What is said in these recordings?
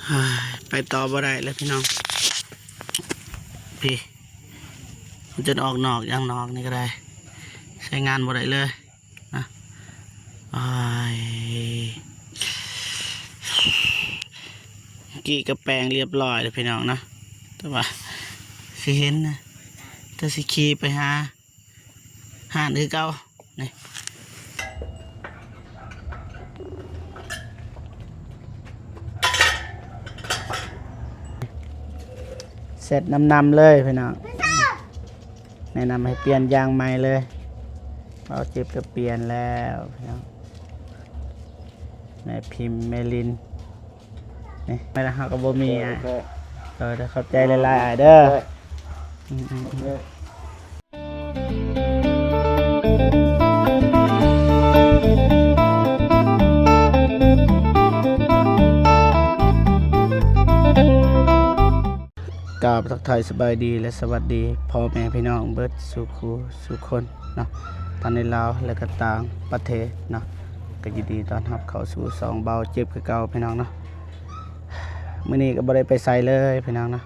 ເອີຍ ໄປຕໍ່ບໍ່ໄດ້ແລ້ວພີ່ນ້ອງ ພີ້ ມັນຈົນອອກນອກ ຢ່າງນອກນີ້ກໍໄດ້ ໃຊ້ງານບໍ່ໄດ້ເລີຍນະ. ໂອ້ຍ ກີ້ກໍແປງລຽບລ້ອຍແລ້ວພີ່ນ້ອງເນາະ ແຕ່ວ່າຊິເຫັນນະ ແຕ່ຊິຂີ່ໄປຫາ ຮ້ານຄືເກົ່ານີ້ ເຊັດນຳໆເລີຍພີ່ນ້ອງ ແນະນຳໃຫ້ປ່ຽນຢາງໃໝ່ເລີຍ ເບົາເຈັບກໍປ່ຽນແລ້ວພີ່ນ້ອງ ແມ່ພິມແມ່ລິນ ນີ້ ແມ່ນເຮົາກໍບໍ່ມີ ໂອເຄ ອ່ະ ໂອເຄ ເອີ ຂອບໃຈຫຼາຍໆ ອ້າຍເດີ ໂອເຄ ອືມໆ ໂອເຄ ກາບທັກທາຍສະບາຍດີ ແລະ ສະຫວັດດີພໍ່ແມ່ພີ່ນ້ອງເບິດສູ່ຄູ່ສູ່ຄົນເນາະ ທັງໃນລາວ ແລະ ກໍຕ່າງປະເທດເນາະ ກໍຍິນດີຕ້ອນຮັບເຂົ້າສູ່ຊ່ອງເບົາເຈັບຄືເກົ່າພີ່ນ້ອງເນາະ. ມື້ນີ້ກໍບໍ່ໄດ້ໄປໃສເລີຍພີ່ນ້ອງເນາະ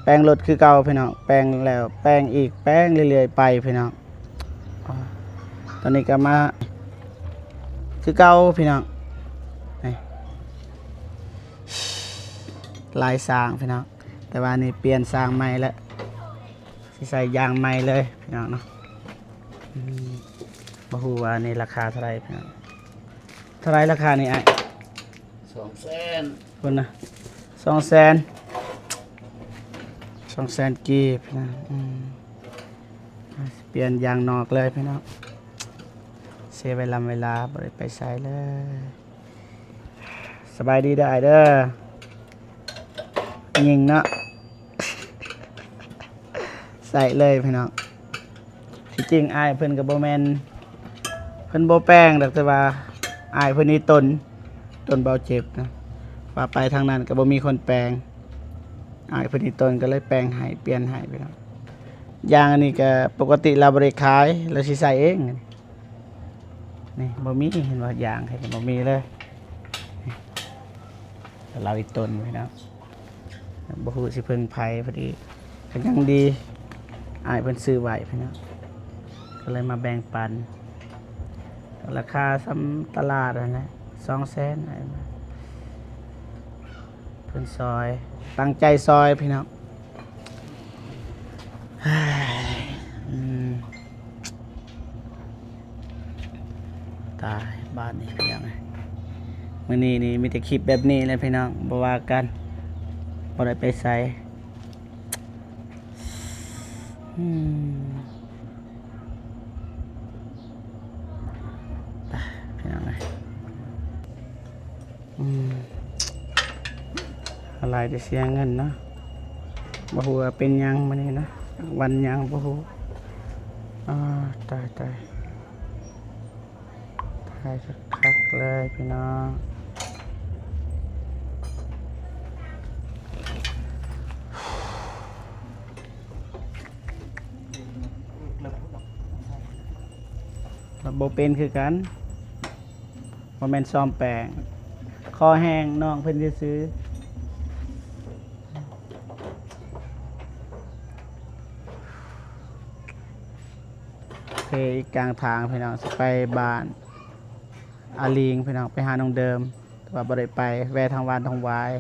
ແປງລົດຄືເກົ່າພີ່ນ້ອງ ແປງແລ້ວແປງອີກ ແປງເລື້ອຍໆໄປພີ່ນ້ອງ. ຕອນນີ້ກໍມາຄືເກົ່າພີ່ນ້ອງ ນີ້ ລາຍສ້າງພີ່ນ້ອງ ແຕ່ວ່ານີ້ປ່ຽນສ້າງໃໝ່ແລ້ວ ຊິໃສ່ຢາງໃໝ່ເລີຍພີ່ນ້ອງເນາະ. ອືມ ບໍ່ຮູ້ວ່ານີ້ລາຄາເທົ່າໃດພີ່ນ້ອງ ເທົ່າໃດລາຄານີ້ອ້າຍ? ສອງແສນ ພຸ້ນນະ ສອງແສນ ສອງແສນກີບນະ. ອືມ ປ່ຽນຢາງນອກເລີຍພີ່ນ້ອງ ເສຍເວລາ ເວລາບໍ່ໄດ້ໄປໃສເລີຍ. ສະບາຍດີເດີອ້າຍເດີ ຍິງເນາະ ໃສ່ເລີຍພີ່ນ້ອງ. ທີ່ຈິງອ້າຍເພິ່ນກໍບໍ່ແມ່ນ ເພິ່ນບໍ່ແປງດອກ ແຕ່ວ່າອ້າຍເພິ່ນນິຕົນ ຕົນເບົາເຈັບນະ ວ່າໄປທາງນັ້ນກໍບໍ່ມີຄົນແປງ ອ້າຍເພິ່ນນິຕົນກໍເລີຍແປງໃຫ້ ປ່ຽນໃຫ້ພີ່ນ້ອງ. ຢາງອັນນີ້ກໍປົກກະຕິລາວບໍ່ໄດ້ຂາຍ ລາວຊິໃສ່ເອງ. ນີ້ບໍ່ມີ ເຫັນບໍ່ ຢາງເຫັນບໍ່ມີເລີຍ ລາວອີຕົນພີ່ນ້ອງ ບໍ່ຮູ້ຊິເພິ່ງໃຜ. ພໍດີກໍຍັງດີ ອ້າຍເພິ່ນຊື້ໄວ້ພີ່ນ້ອງ ກໍເລີຍມາແບ່ງປັນ ລາຄາສ່ຳຕະຫຼາດຫັ້ນແຫຼະ ສອງແສນ ອ້າຍເພິ່ນຊ່ອຍ ຕັ້ງໃຈຊ່ອຍພີ່ນ້ອງ. ອືມ ຕາຍບາດນີ້ພີ່ນ້ອງເອີຍ ມື້ນີ້ນີ້ມີແຕ່ຄລິບແບບນີ້ແຫຼະພີ່ນ້ອງ ບໍ່ວ່າກັນ ບໍ່ໄດ້ໄປໃສ. ອືມ ໄປ ພີ່ນ້ອງເອີຍ ອືມ ອາໄລແຕ່ເສຍເງິນເນາະ ບໍ່ຮູ້ວ່າເປັນຫຍັງມື້ນີ້ເນາະ ວັນຫຍັງບໍ່ຮູ້. ອາ ຕາຍ ຕາຍ ຖ່າຍຄັກໆເລີຍພີ່ນ້ອງ ລະບໍ່ເປັນຄືກັນ ບໍ່ແມ່ນສ້ອມແປງ ຂໍແຮງນ້ອງເພິ່ນຊື່ໆ. ເພອີກກາງທາງພີ່ນ້ອງ ຊິໄປບ້ານອາລີງພີ່ນ້ອງ ໄປຫານ້ອງເດີມ ແຕ່ວ່າບໍ່ໄດ້ໄປ ແວ່ທາງບ້ານທອງຫວາຍ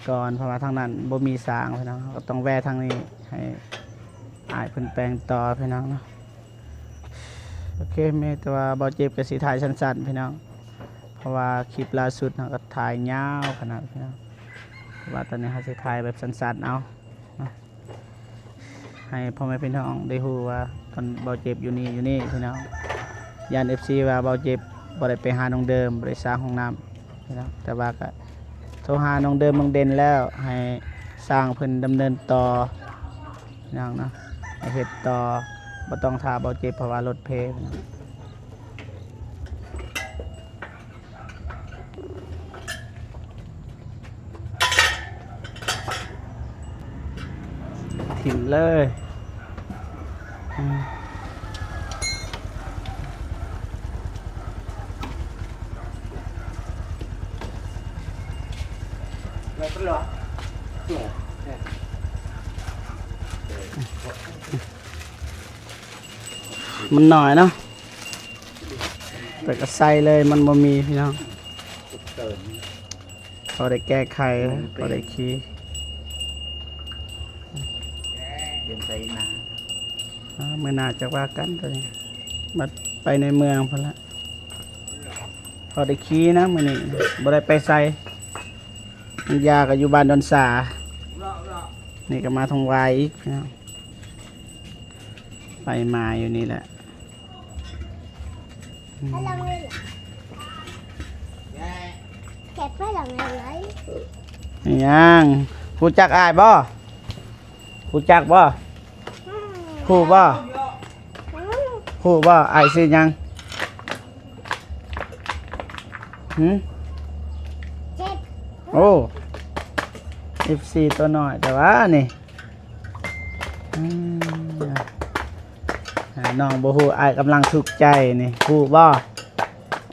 ກ່ອນ ເພາະວ່າທາງນັ້ນບໍ່ມີສາງພີ່ນ້ອງ ເຮົາກໍຕ້ອງແວ່ທາງນີ້ ໃຫ້ອ້າຍເພິ່ນແປງຕໍ່ພີ່ນ້ອງເນາະ. ໂອເຄ ມີແຕ່ວ່າເບົາເຈັບກໍຊິຖ່າຍສັ້ນໆພີ່ນ້ອງ ເພາະວ່າຄລິບລ່າສຸດເຮົາກໍຖ່າຍຍາວຂະໜາດພີ່ນ້ອງ ແຕ່ວ່າຕອນນີ້ເຮົາຊິຖ່າຍແບບສັ້ນໆເອົາເນາະ. ໃຫ້ພໍ່ແມ່ພີ່ນ້ອງໄດ້ຮູ້ວ່າຕອນເບົາເຈັບຢູ່ນີ້ ຢູ່ນີ້ພີ່ນ້ອງ ຢ້ານເອັຟຊີວ່າເບົາເຈັບບໍ່ໄດ້ໄປຫານ້ອງເດີມ ບໍ່ໄດ້ສ້າງຫ້ອງນ້ຳພີ່ນ້ອງ ແຕ່ວ່າກະໂທຫານ້ອງເດີມ ນ້ອງເດັ່ນແລ້ວ ໃຫ້ຊ່າງເພິ່ນດຳເນີນຕໍ່ພີ່ນ້ອງເນາະ ໃຫ້ເຮັດຕໍ່ ບໍ່ຕ້ອງຖ້າເບົາເຈັບ ເພາະວ່າລົດເພພີ່ນ້ອງ. ຖິ້ມເລີຍ ອືມ. ມັນໜ້ອຍເນາະ ແຕ່ກໍໃສ່ເລີຍ ມັນບໍ່ມີພີ່ນ້ອງ ພໍໄດ້ແກ້ໄຂ ພໍໄດ້ຂີ່ ອາ ມື້ໜ້າຈັກວ່າກັນໂຕນີ້ ບັດໄປໃນເມືອງພຸ້ນລະ ພໍໄດ້ຂີ່ນະມື້ນີ້ ບໍ່ໄດ້ໄປໃສ ມັນຢາກໍຢູ່ບ້ານດອນສາ ນີ້ກໍມາທົ່ງວາຍອີກ ໄປມາຢູ່ນີ້ແຫຼະ ອືມ ແກະໄປແລ້ວໄງ ອີຫຍັງ? ຮູ້ຈັກອ້າຍບໍ່? ຮູ້ຈັກບໍ່? ອືມ ຮູ້ບໍ່? ອືມ ຮູ້ບໍ່? ອ້າຍຊື່ຫຍັງ? ຫື? ເຈັບ ໂອ້ ເອັຟຊີ ຕົວນ້ອຍແຕ່ວ່ານີ້ ອືມ ນ້ອງບໍ່ຮູ້ ອ້າຍກຳລັງທຸກໃຈນີ້ ຮູ້ບໍ່?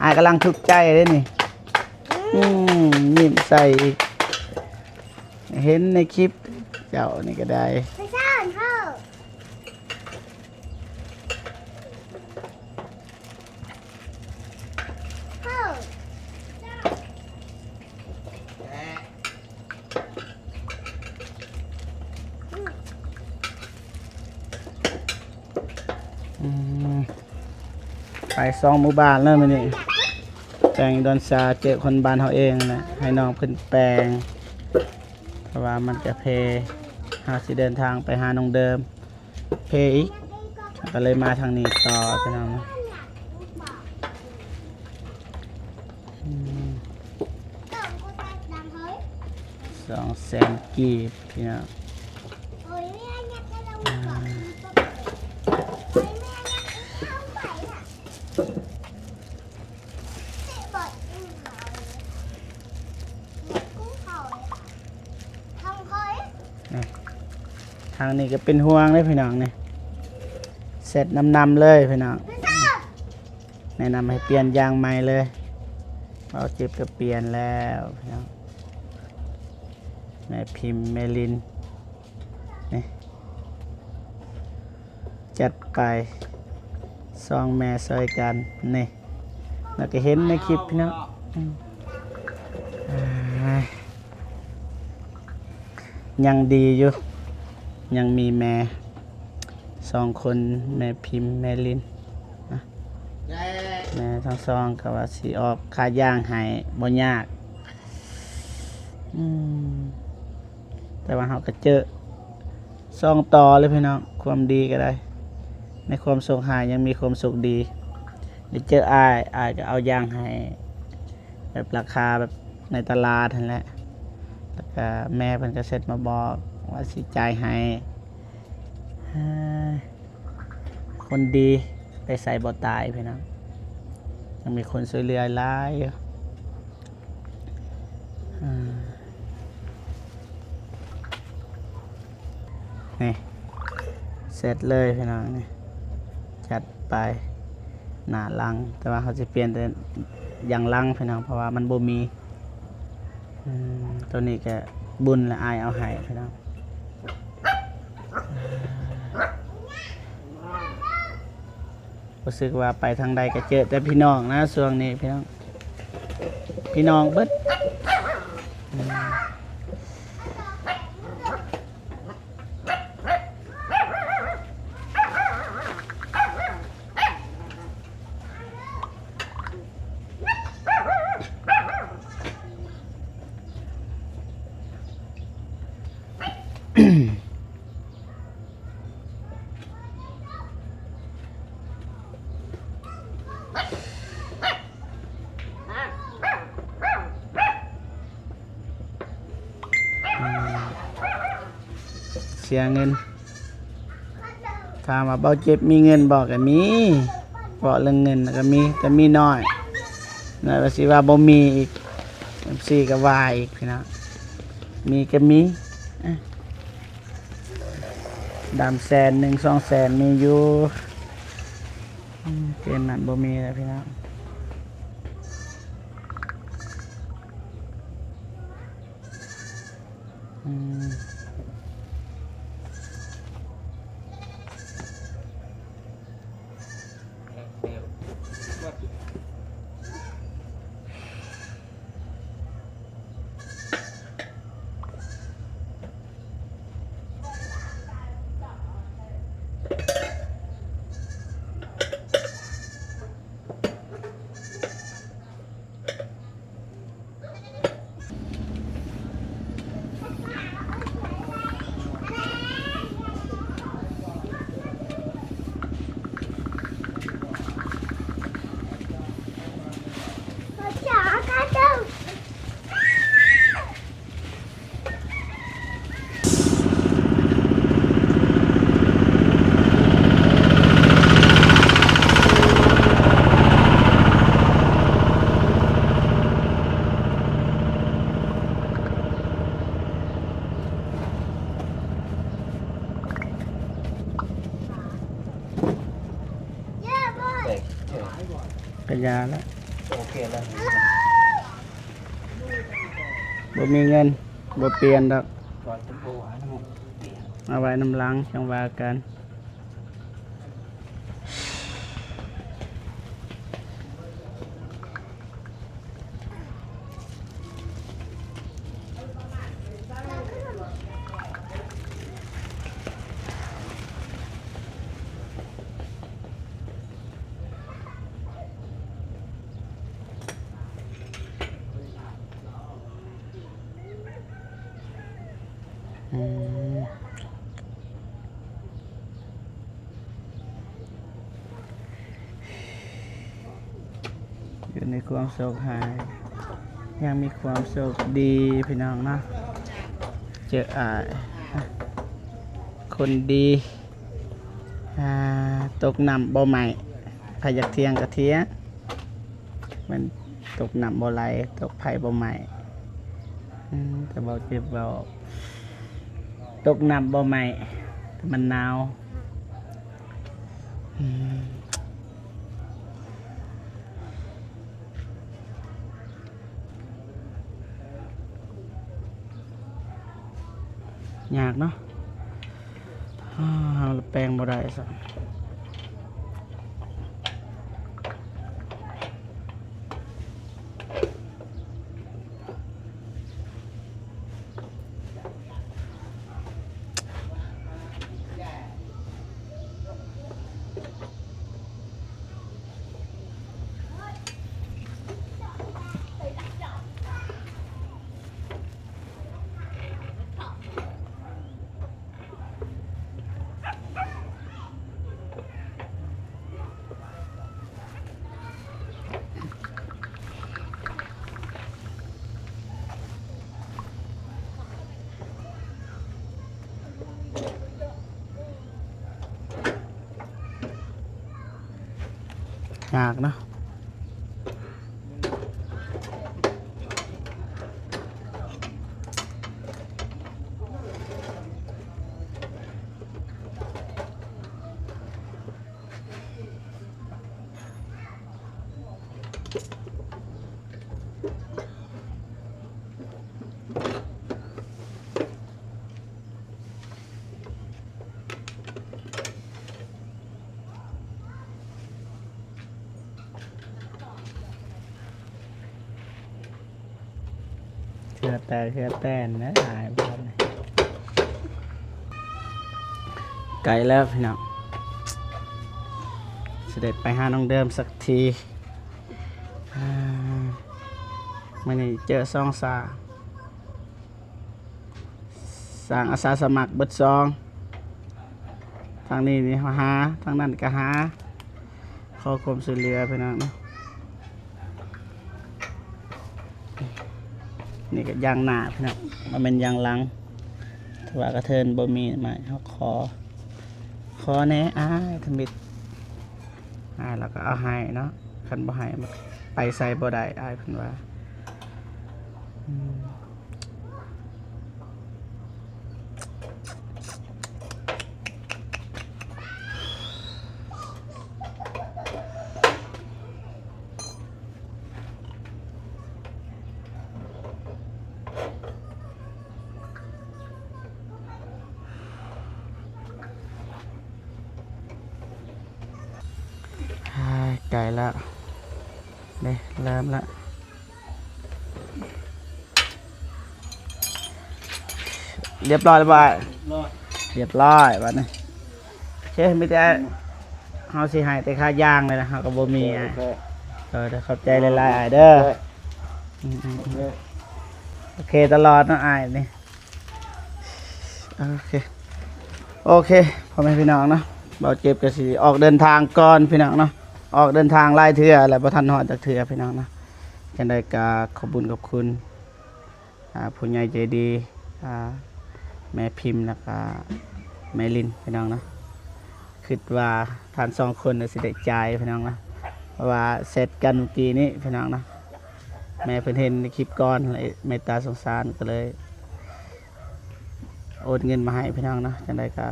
ອ້າຍກຳລັງທຸກໃຈເດ້ນີ້ ອືມ ຍິ້ມໃສ່ອີກ ເຫັນໃນຄລິບເຈົ້ານີ້ກໍໄດ້ ໄປສ້ານເຮົາ ອືມ ໄປສອງໝູ່ບ້ານແລ້ວມື້ນີ້ ແຕ່ງດອນຊາ ເຈີຄົນບ້ານເຮົາເອງນະ ໃຫ້ນ້ອງເພິ່ນແປງ ເພາະວ່າມັນກະເພ ເຮົາຊິເດີນທາງໄປຫານ້ອງເດີມ ເພອີກ ກໍເລີຍມາທາງນີ້ຕໍ່ພີ່ນ້ອງ ອືມ ສອງແສນກີບພີ່ນ້ອງ ອືມ ນີ້ ທາງນີ້ກໍເປັນຫ່ວງເດ້ພີ່ນ້ອງນີ້ ເຊັດນຳໆເລີຍພີ່ນ້ອງ ແນະນຳໃຫ້ປ່ຽນຢາງໃໝ່ເລີຍ ເບົາເຈັບກໍປ່ຽນແລ້ວພີ່ນ້ອງ ແມ່ພິມແມ່ລິນ ນີ້ ຈັດໄປ ສອງແມ່ຊ່ອຍກັນ ນີ້ ແລ້ວກໍເຫັນໃນຄລິບພີ່ນ້ອງ ອືມ ຍັງດີຢູ່ ຍັງມີແມ່ສອງຄົນ ແມ່ພິມ ແມ່ລິນ ແມ່ທັງສອງກໍວ່າຊິອອກຄ່າຢາງໃຫ້ ບໍ່ຍາກ ອືມ ແຕ່ວ່າເຮົາກໍເຈີສອງຕໍ່ເລີຍພີ່ນ້ອງ ຄວາມດີກໍໄດ້ ໃນຄວາມໂຊກຮ້າຍຍັງມີຄວາມໂຊກດີ ໄດ້ເຈີອ້າຍ ອ້າຍກໍເອົາຢາງໃຫ້ ແບບລາຄາແບບໃນຕະຫຼາດຫັ້ນແຫຼະ ແລ້ວກໍແມ່ເພິ່ນກໍເຊັດມາບອກວ່າຊິຈ່າຍໃຫ້ ຄົນດີໄປໃສບໍ່ຕາຍພີ່ນ້ອງ ຍັງມີຄົນຊ່ວຍເຫຼືອຫຼາຍຢູ່ ອືມ ນີ້ ເສັດເລີຍພີ່ນ້ອງນີ້ ຈັດໄປໜ້າຫຼັງ ແຕ່ວ່າເຮົາຊິປ່ຽນແຕ່ຢາງຫຼັງພີ່ນ້ອງ ເພາະວ່າມັນບໍ່ມີ ອືມ ໂຕນີ້ກະບຸນລະ ອ້າຍເອົາໃຫ້ພີ່ນ້ອງ ຮູ້ສຶກວ່າໄປທາງໃດກະເຈີແຕ່ພີ່ນ້ອງນະ ຊ່ວງນີ້ພີ່ນ້ອງ ພີ່ນ້ອງເບິດ ອືມ. ເສຍເງິນ ຖາມວ່າເບົາເຈັບມີເງິນບໍ່? ກໍມີ ເວົ້າເລື່ອງເງິນກໍມີ ແຕ່ມີນ້ອຍ ນ້ອຍວ່າຊິວ່າບໍ່ມີອີກ ເອັຟຊີກໍວ່າອີກພີ່ນ້ອງ ມີກໍມີ ດຳແສນໜຶ່ງ ສອງແສນມີຢູ່ ເກມນັ້ນບໍ່ມີແລ້ວພີ່ນ້ອງ. ອືມ. ກະຢ່າລະ ໂອເຄລະ ບໍ່ມີເງິນ ບໍ່ປ່ຽນດອກ ເອົາໄວ້ນຳຫຼັງ ຈັ່ງວ່າກັນ. ອືມ ຢູ່ໃນຄວາມໂຊກຮ້າຍ ຍັງມີຄວາມໂຊກດີພີ່ນ້ອງເນາະ ເຈີອ້າຍຄົນດີ. ອາ ຕົກນ້ຳບໍ່ໄໝ້ ໃຜຢາກຖຽງກະຖຽງ ມັນຕົກນ້ຳບໍ່ໄຫຼ ຕົກໄຟບໍ່ໄໝ້. ອືມ ແຕ່ເວົ້າເຈັບເວົ້າ ຕົກນ້ຳບໍ່ໄໝ້ ແຕ່ມັນໜາວ. ອືມ. ຍາກເນາະ ເຮົາລະແປງບໍ່ໄດ້ຊ້ຳ. ຍາກເນາະ. ເຫື່ອແຕກເຫື່ອແຕນເດີອ້າຍບາດນີ້. ໃກ້ແລ້ວພີ່ນ້ອງ ຊິໄດ້ໄປຫານ້ອງເດີມສັກທີ. ອາ ມື້ນີ້ເຈີສອງສາວ ສ້າງອາສາສະໝັກເບິດສອງ ທາງນີ້ນີ້ຫາ ທາງນັ້ນກະຫາ ຂໍຄວາມຊ່ວຍເຫຼືອພີ່ນ້ອງ. ນີ້ກະຢາງໜ້າພີ່ນ້ອງ ບໍ່ແມ່ນຢາງຫຼັງ ຖ້າວ່າກະເທີນບໍ່ມີມາ ເຮົາຂໍ ຂໍແດ່ອ້າຍທຳອິດ ອ້າຍລາວກະເອົາໃຫ້ເນາະ ຄັນບໍ່ໃຫ້ໄປໃສບໍ່ໄດ້ ອ້າຍເພິ່ນວ່າ. ອືມ. ເ ໃກ້ແລ້ວເດ້ ເລີ່ມແລ້ວ. ຮຽບຮ້ອຍແລ້ວບໍ່ອ້າຍ? ຮຽບຮ້ອຍ ຮຽບຮ້ອຍບາດນີ້. ໂອເຄ ມີແຕ່ເຮົາຊິໃຫ້ແຕ່ຄ່າຍ່າງເລີຍນະ ເຮົາກໍບໍ່ມີອ້າຍ. ໂອເຄ ເອີ ຂອບໃຈຫຼາຍໆອ້າຍເດີ. ໂອເຄ ອືມໆ ໂອເຄຕະຫຼອດເນາະອ້າຍນີ້. ໂອເຄ ໂອເຄ ພໍ່ແມ່ພີ່ນ້ອງເນາະ ບ່າວເຈັບກໍຊິອອກເດີນທາງກ່ອນພີ່ນ້ອງເນາະ. ອອກເດີນທາງຫຼາຍເທື່ອແລ້ວ ບໍ່ທັນຮອດຈັກເທື່ອພີ່ນ້ອງເນາະ. ຈັ່ງໃດກໍຂອບບຸນຂອບຄຸນ ອ່າ ຜູ້ໃຫຍ່ໃຈດີ ອ່າ ແມ່ພິມ ແລ້ວກໍແມ່ລິນພີ່ນ້ອງເນາະ. ຄິດວ່າທ່ານສອງຄົນນະຊິໄດ້ຈ່າຍພີ່ນ້ອງເນາະ ເພາະວ່າແຊັດກັນມື້ກີ້ນີ້ພີ່ນ້ອງເນາະ. ແມ່ເພິ່ນເຫັນໃນຄລິບກ່ອນ ແລະ ເມດຕາສົງສານ ກໍເລີຍໂອນເງິນມາໃຫ້ພີ່ນ້ອງເນາະ. ຈັ່ງໃດກໍ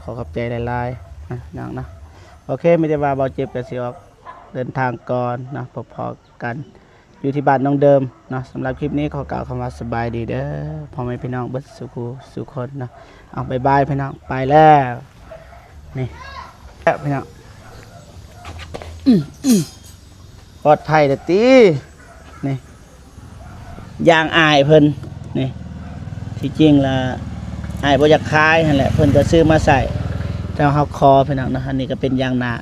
ຂໍຂອບໃຈຫຼາຍໆນະພີ່ນ້ອງເນາະ. ໂອເຄ ມີແຕ່ວ່າບ່າວເຈັບກໍຊິອອກເດີນທາງກ່ອນເນາະ ພໍ້ກັນຢູ່ທີ່ບ້ານນ້ອງເດີມເນາະ. ສຳລັບຄລິບນີ້ຂໍກ່າວຄຳວ່າສະບາຍດີເດີ ພໍ່ແມ່ພີ່ນ້ອງເບິດສູ່ຜູ້ສູ່ຄົນເນາະ. ເອົາ ບາຍບາຍພີ່ນ້ອງ ໄປແລ້ວ. ນີ້ ແລ້ວພີ່ນ້ອງ ອືມ ອືມ ປອດໄພແລ້ວຕິ ນີ້ ຢາງອ້າຍເພິ່ນນີ້. ທີ່ຈິງລະອ້າຍບໍ່ຢາກຂາຍຫັ້ນແຫຼະ ເພິ່ນກໍຊື້ມາໃສ່ ແຕ່ເຮົາຂໍພີ່ນ້ອງເນາະ. ອັນນີ້ກໍເປັນຢາງໜ້າ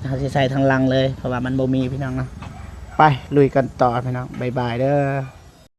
ເຮົາຊິໃສ່ທາງຫຼັງເລີຍ ເພາະວ່າມັນບໍ່ມີພີ່ນ້ອງເນາະ. ໄປລຸຍກັນຕໍ່ພີ່ນ້ອງ ບາຍບາຍເດີ.